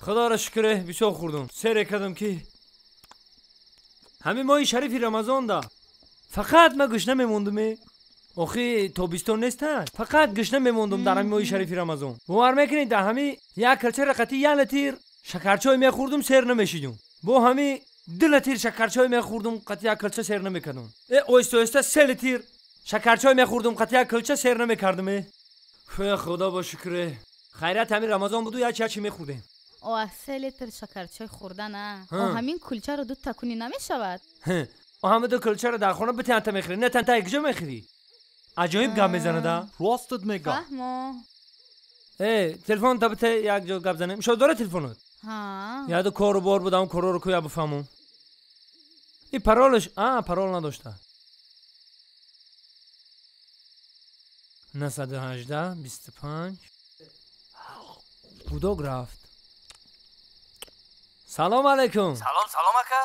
Худоро шукр, бисёр хӯрдум. Сере кардам ки ҳамин моҳи шарифи Рамазонда фақат ман гушна мемондум. Охи тобистон неста, фақат гушна мемондум дар ҳамин моҳи шарифи Рамазон. Бовар мекунед, дар ҳамин як калча рақати як литр шакарчой мехӯрдум, сер намешидум. Бо ҳамин 2 литр шакарчой мехӯрдум, қати як калча сер намекардум. Оҳиста оҳиста 3 литр шакарчой мехӯрдум, қати як калча сер намекардум. Худо бо шукр, хайрат ҳамин Рамазон буду як чӣ мехӯрдем. О, 3 литр шакарчой хӯрдан, а ҳамин кулчаро ду та кунӣ намешавад? О, ҳама ду кулчаро дар хона битанта мехӯрӣ, на танта якҷо мехӯрӣ. Аҷоиб гап мезанада. Ростат мега. Фаҳмо. Телефон та бите, якҷо гап занем. Шо дора телефонот? Ҳа. Яду кору бор будам, корро куя бифаҳмум. И паролаш, парол надошта. 918 25 гудок рафт. Салом алейкум. Салом, салом ака.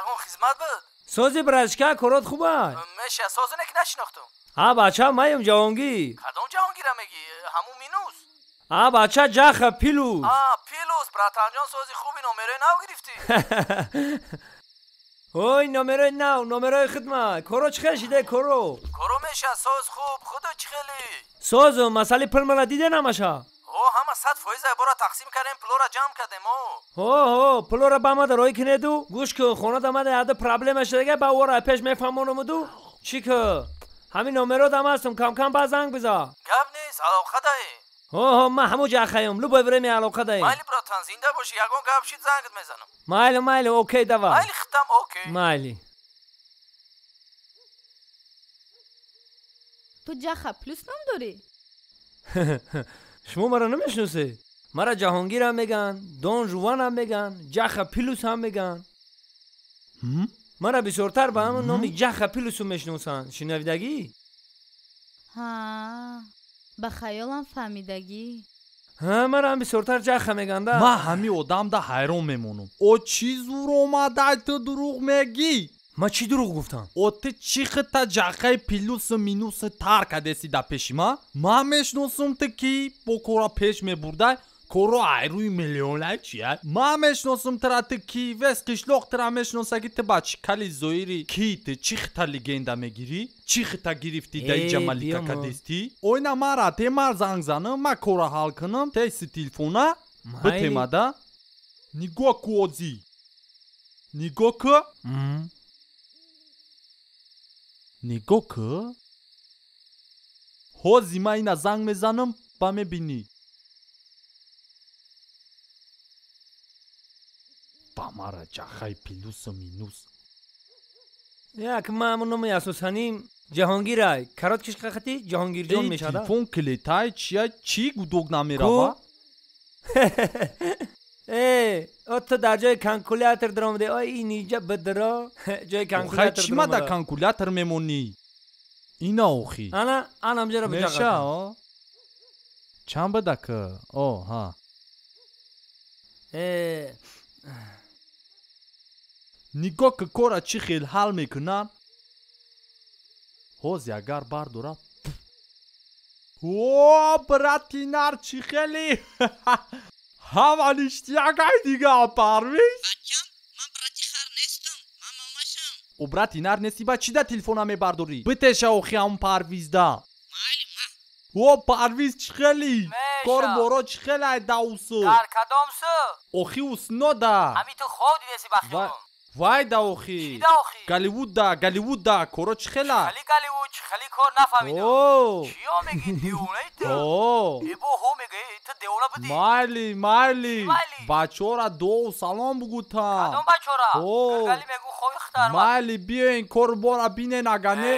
Ягон хизмат буд? Сози братишка, корот хуба? Меша, созине ки нашинохтум. Ҳа бача, маем Ҷаҳонгир. Кадом Ҷаҳонгира мегӣ? Ҳамун минус? Ҳа бача, ҷаха плюс. А, плюс, братанҷон, сози хуби номерои нав гирифтӣ. Ой, номерои нав, номерои хидмат. Коро чӣ хел шиде, коро? Коро меша, соз хуб, худо чӣ хели? Созу, масъали пул мана диде намаша? О, ҳама 100% бора тақсим кардем, пулора ҷамъ кардем, о. Ҳо, ҳо, пулора ба мада роҳӣ кунеду, гӯш кун, хона дамада яда проблема шудага, ба ора пеш мефаҳмонамуду. Чӣ ку? Ҳамин номеро дам ҳастам, кам-кам ба занг биза. Гап нест, алоқа даҳем. Ҳо, ҳо, ман ҳамун ҷахаем, любое время алоқа даҳем. Майли, братан, зинда бошӣ, ягон гап шид зангат мезанам. Майли, майли, окей, давай. Майли, хитам, окей. Майли. Ту ҷаха плюс ном дорӣ? Шумо маро намешиносед? Маро Ҷаҳонгирам меган, Дон Жуанам меган, Ҷаха Плюс ҳам меган. Маро бисёртар ба ҳамон номи Ҷаха Плюсу мешиносанд. Шинавидагӣ? Ҳа, ба хаёлам фаҳмидагӣ. Ҳа, маро ҳам бисёртар Ҷаха меганда. Ман ҳамин одамда ҳайрон мемонам. О, чӣ зур омадай, ту дурӯғ мегӣ? Ман чӣ дурӯғ гуфтам? О, ту чӣ хита ҷақаи плюсу минусу тар кардеси дар пеши ман? Ман мешиносам ту ки бо кора пеш мебурдай, коро айрӯи миллионай чия? Ман мешиносам тура ту ки вес қишлоқ тура мешиноса ки ту ба чӣ кали зоири ки ту чӣ хита легенда мегирӣ? Чӣ хита гирифтӣ да иҷа малика кадестӣ? Ойна мара те мар занг занам, ман кора ҳал кунам, теси телефона битемада. Нигоҳ ку озӣ. Нигоҳ ку. Нигоҳ ку. Ҳози ман ина занг мезанам, ба мебинӣ. Ба мара ҷахаи плюсу минус. Як ман ҳамон номи асосаним Ҷаҳонгирай. Короткиш қати Ҷаҳонгирҷон мешада. Телефон клетай чия, чӣ гудок намерава? О, ту дар ҷои калкулятор даромадӣ. Ой, ин иҷа бидро. Ҷои калкулятор чӣ ма дар калкулятор мемонӣ? Ина охи. Ана, ана ҳамҷаро биҷа. Меша, о? Чанд бада ка? О, ҳа. Нигоҳ ки кора чӣ хел ҳал мекунанд. Ҳози агар бардора. О, брати нар чӣ хели? Ҳама ништиякай дига, Парвиз? Бачам, ман брати хар нестам, ман мамашам. О, брати нар нести, ба чӣ да телефона мебардорӣ? Битеша охи ҳамун Парвизда. Майли, ма. О, Парвиз чӣ хели? Кор боро чӣ хелай даусу? Дар кадом су? Охи уснода. Ҳами ту хоб дидеси ба хиёлам. Вай да охи. Чӣ да охи? Голливудда, Голливудда, коро чӣ хела? Хали Голливуд, чӣ хели кор нафаҳмидам. О. Чиё мегӣ, девонаи ту? О. Эбо ҳо мегӣ, ту девона будӣ? Майли, майли. Чӣ майли? Бачора дуо салом бугӯтам. Кадом бачора? О. Гали мегӯ хоби хитар. Майли, биёен кор бора бинен агане.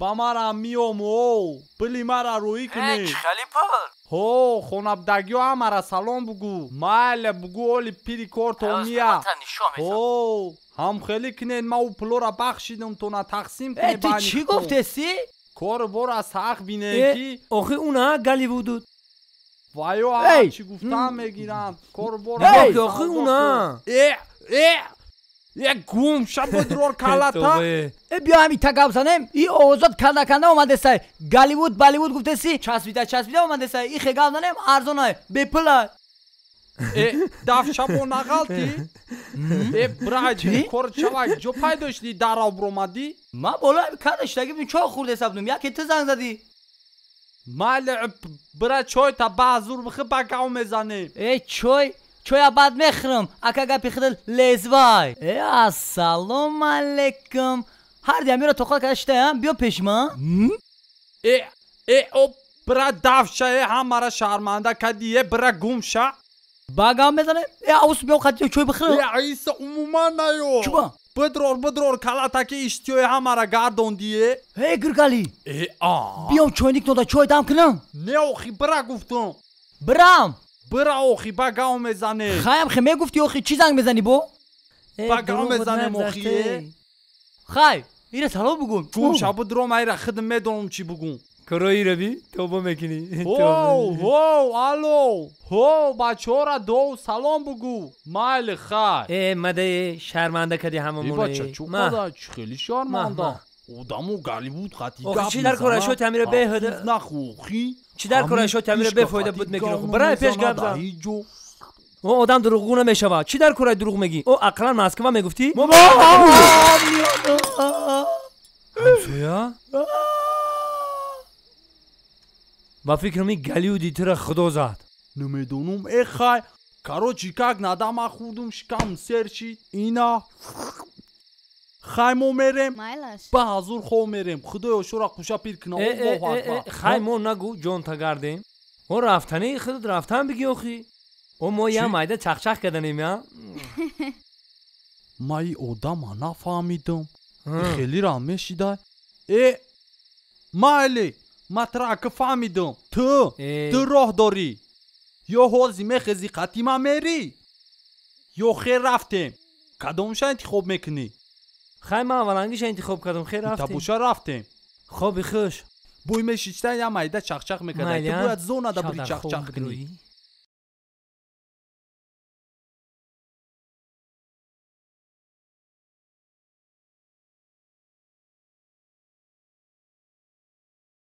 Ба марам миём, о. Пули мара рӯӣ кунед. Чӣ хели пул? Ҳо, хонабдагиҳо ҳамара салом бугӯ. Майли, бугӯ оли пири кортон мия. Ҳо, ҳамхелӣ кунед, ман ӯ пулора бахшидам, тона тақсим кунед. Ту чӣ гуфтеси? Кору бора сахт бинед ки охи уна Голливудуд. Ваё ҳар чӣ гуфтам мегиранд. Кору бора охи уна. Е гум ша бодрор калата. Биё ҳамин та гап занем. И овозот канда канда омадесай. Голливуд, Болливуд гуфтеси, часпида часпида омадесай. И хе гап занем арзонай, бепулай. Э, дафчабо нағалти? Э, бра, кор чавак, ҷо пайдо шуди, дарав буромадӣ? Ман боло када шидаги будем, чой хӯрда будем, яке ту занг задӣ. Майли, бира чойта баъзур бихи, ба гав мезанем. Э, чой чоя баъд мехӯрам, ака гапи худат лезвай. Э, ассалому алайкум. Ҳар диамиро тоқат карда шитаям, биё пеши ман. Э, э, о, бира дафша, э, ҳамара шарманда кадӣ, э, бира гум ша. Ба гав мезанем? Э, авус биё қати чой бихӯрам. Э, Аиса, умуман наё. Чуба? Бидрор, бидрор, калатаки иштиёи ҳамара гардондие. Э, Гиргали. Э, а. Биём чойник дода чой дам кунам. Не, охи, бира гуфтум. Бирам. Бира, охи, ба гав мезанем. Хаям хе мегуфти, охи, чӣ занг мезанӣ бо? Ба гав мезанем, охи. Хай, ира салом бугум. Гум ша, бидром, айра худам медонам чӣ бугум. Корои рави, тобо мекунӣ. Ҳоу, ҳоу, алло. Ҳоу, бачаҳора дов салом бугӯ. Майли, хай. Э, мадае шарманда кади ҳамамон. Бача, чӯ када, чӣ хеле шарманда. Одамо Голливуд хати гап. Чӣ дар кора шо тамира беҳуда? Нахӯхи. Чӣ дар кора шо тамира бефоида буд мекунӣ? Барай пеш гап зан. О, одам дурӯғгӯ намешавад. Чӣ дар кораи дурӯғ мегӣ? О, ақлан Москва мегуфтӣ? Ҳамсоя? Ба фикрам ин Голливуди тура худо зад. Намедонам, э хай. Короче, как нада ма хӯрдум, шикам сер шид. Ина. Хай мо мерем. Ба ҳазур хов мерем. Худоё шура қуша пир кина. Аллоҳу акбар. Хай мо нагу ҷон тагардем. О, рафтани худат рафтан бигӣ охи. О, мо я майда чахчах карданем я. Ма и одама нафаҳмидам. Хелира мешида. Э, майли. Ма тура ака фаҳмидам. Ту роҳ дорӣ. Ё ҳози мехези қатъи ма мерӣ, ё хер рафтем. Кадомша интихоб мекунӣ? Хай ман аввалангиша интихоб кардам, хер рафтем. Табоша рафтем. Хоби хуш. Бӯй мешичта я майда чахчах мекарда. Ту бояд зонада бури чахчах кунӣ.